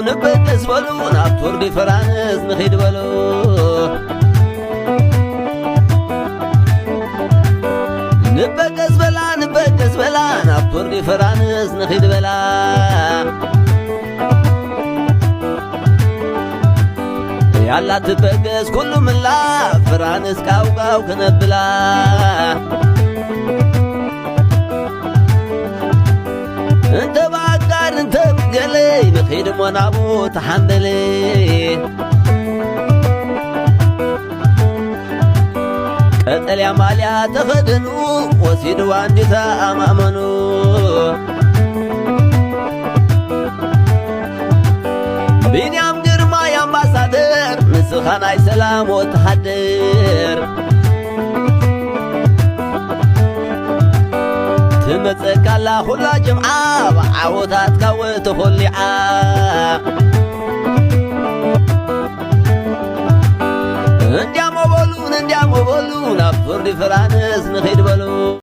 ንበገስ በሉ ናብ ቱር ዲ ፍራንስ ንኺድ በሉ። ንበገስ በላ፣ ንበገስ በላ ናብ ቱር ዲ ፍራንስ ንኺድ በላ። ያላ ትበገስ ኩሉ ምላ፣ ፍራንስ ቃውቃው ክነብላ። እንተ ብኣጋር እንተ ብገለይ ንኺድ እሞ ናብኡ ተሓንደለይ። ቀጠልያ ማልያ ተኸደኑ፣ ወሲድዋ እንዲታ ኣማእመኑ። ቢንያም ግርማይ ኣምባሳደር፣ ንስኻ ናይ ሰላም ወተሃደር። ትመጸካላ ኩላ ጅምዓ፣ ብዓወታትካ ወተኾሊዓ። እንዲያሞ በሉን፣ እንዲያሞ በሉን፣ ኣብ ቱር ዲ ፍራንስ ንኺድ በሉ።